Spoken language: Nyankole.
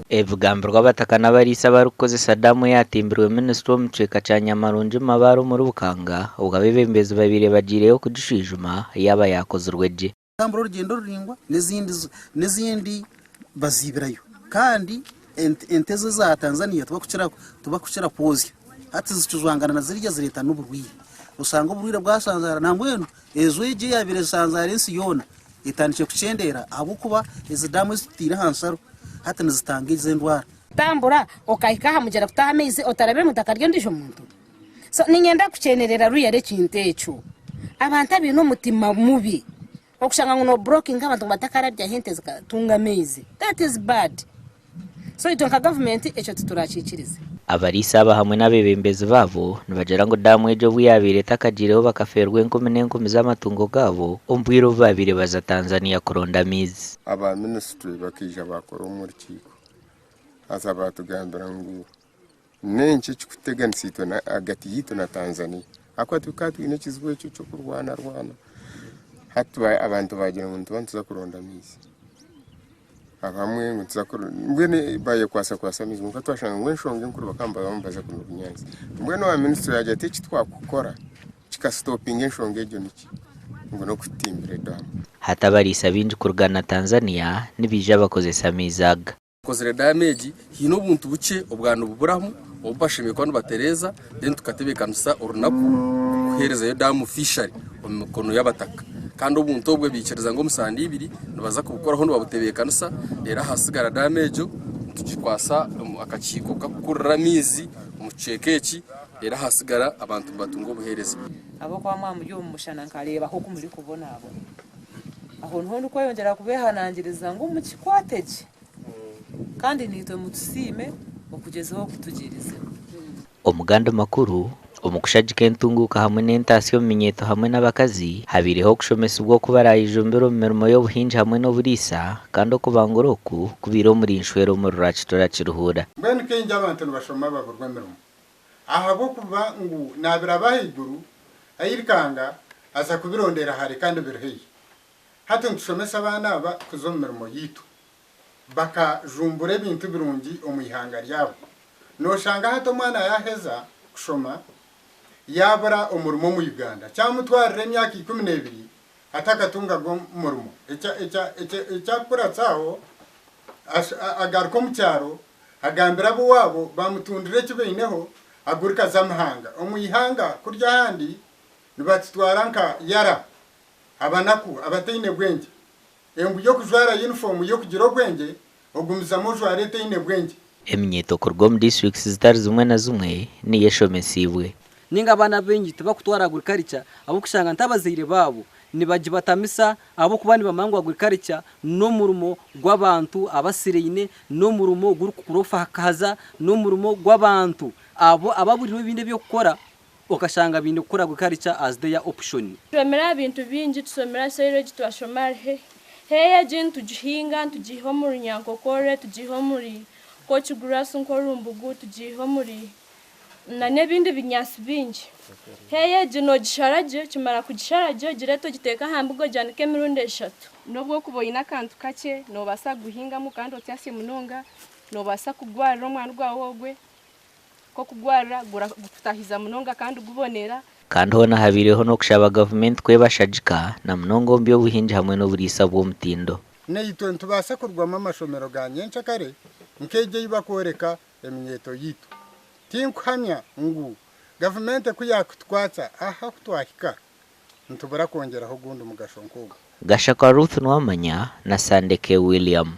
Ebigambirwe abataka n'abariisa abarikukozesa daamu eyatimbirwe minisita omu kicweka kya Nyamarungi Mabaare omuri Bukanga obwo abeebembezi babaire bagiireyo kugishwijuma yaaba yaakozirwe gye. Kutambura orugyendo ruraingwa n'ezindi n'ezindi baziibirayo kandi ente ezi eza Tanzania tibakukira tibakukira kwozya hati zikijwangana na ziriya zireeta n'oburwaire osanga oburwaire bwasanzaara nambwenu ejo egi eyabaire esanzaara ensi yoona etandikire kukyendeera ahabw'okuba ezi daamu ezi tutaire aha nsharo hati nizitanga ezi endwara. Kutambura okahika aha mugyera kutaha amaizi otarabire omu itaka ry'ondiijo muntu. So niinyenda kukyenerera ruyara ekintu ekyo. Abantu abaine omutima mubi okushanga ngu noburokinga abantu ngu batakarabyaho ente zikatunga amaizi that is bad. So itwe nka gavumenti ekyo titurakiikirize. Abariisa aba hamwe n'abeebembezi baabo nibagira ngu daamu egyo obu yaabaire etakagiireho bakafeerwa enkumi n'enkumi z'amatungo gaabo omu bwire obu baabaire baza Tanzania kuronda amaizi. Aba minisitule bakaija baakora omu rukiiko haza baatugambira ngu n'enki ekirikututeganisa itwe ahagati yaitu na Tanzania ahakuba tukaba twine ekizibu ekyo eky'okurwanarwana hati abantu baagira ngu nituba nituza kuronda amaizi. Abamwe ngu nituza mbwenu bayekwatsakwatsa amaizi kwonka twashanga ngu enshonga enkuru bakaba nibaba nibaza kunywa obunyaatsi. Mbwenu owa minisitule yaagira ati eki twakukora kikasitopinga enshonga egyo niki? Ngu n'okututimbira edaamu. Hati abariisa baingi kuruga na Tanzania nibaija bakozesa amaizi aga. Tukozire daamu egi haine obuntu bukye obwaba nibuburamu obu bashemereire kuba nibatereeza then tukatebeekanisa orunaku kuheerezayo daamu officially omu mikono y'abataka kandi obuntu obwe baikiriza ngu omu sande ibiri nibaza kubukoraho nibabutebeekanisa reero ahasigara daamu egyo nitugikwasa akakiiko kakukurira amaizi omu kicweka eki reero ahasigara abantu nibatunga obuheereza. Ahabw'okuba mwaba muri omu mushana nkareebaho oku murikubonabona. Aho niho ndikweyongyera kubeehanangiriza ngu mukikwate gye, kandi naitwe mutusiime okugyezaho oku tugyerizeho. Omuganda makuru, Omu kushagika entunguuka hamwe n'entaasya omu minyeeto hamwe n'abakazi, habaireho okushomesibwa oku baraayejumbire omu mirimo y'obuhingi hamwe n'oburiisa kandi okubangura oku kubaire omuri Nshwera omuri Rwakitura Kiruhura. Mbwenu kaingi abantu nibashoma baburwa emirimo ahabw'okuba ngu naabiraba ahaiguru airukanga aza kubirondera hare kandi biri haihi. Hati nitushomesa abaana aba kuza omu mirimo yaitu bakajumbura ebintu birungi omu ihanga ryabo. Noshanga hati omwana yaheza kushoma yabura omurimo omu Uganda kyamutwarira emyaka 12 atakatungaga omurimo. Ekyakukuratsa aho agaruka omu kyaro agambira ab'owaabo bamutundira eki baineho agurika aza amahanga. Omu ihanga kurya ahandi nibatutwara nka yara Abanaku, abataine bwengye. Engu y'okujwara yunifoomu y'okugira obwengye, ogumizamu ojware etaine bwengye. Eminyeeto kuruga omu disiturikiti zitari zimwe na zimwe niyo eshomesiibwe. Ninga abaana baingi tibakutwara agriculture ahabw'okushanga nti abazaire baabo nibagibatamisa ahabw'okuba nibamanya ngu agriculture n'omurimo gw'abantu abasiraine, n'omurimo gurikukurofahaza, n'omurimo gw'abantu abo ababurirwe ebindi eby'okukora. Okashanga baine kukora agriculture as their option. Tushomire aha bintu bingi, tushomire aha silage, twashoma ahari hay. Hay egi nitugihinga, nitugiiha omu runyankokore, tugiiha omuri coach grass nk'orumbugu, tugiiha omuri n'ebindi binyaatsi bingi. Hay egi noogishara gye, okimara kugishara gye ogireete ogiteeke aha mbuga ogyanike emirundi eshatu. N'obu orikuba oine akantu kakye, noobaasa kuguhingamu kandi otyasye munonga, noobaasa kugwarira omwani gwawe ogwe. Nk'okugwarira gukutahiza munonga kandi gubonera. Kandi hoona habaireho n'okushaba gavumenti ku ebashagika na munonga omu by'obuhingi hamwe n'oburiisa bw'omutindo. Naitwe nitubaasa kurugwamu amashomero ga nyencakare nk'egyo ei barikworeka eminyeeto yaitu. Tinkuhamya ngu gavumenti ku yaakutukwatsa aha ahu twahika, nitubura kwongyeraho ogundi mugasho nk'ogu. Gashakwa Ruth Nuwamanya na Sandeke William.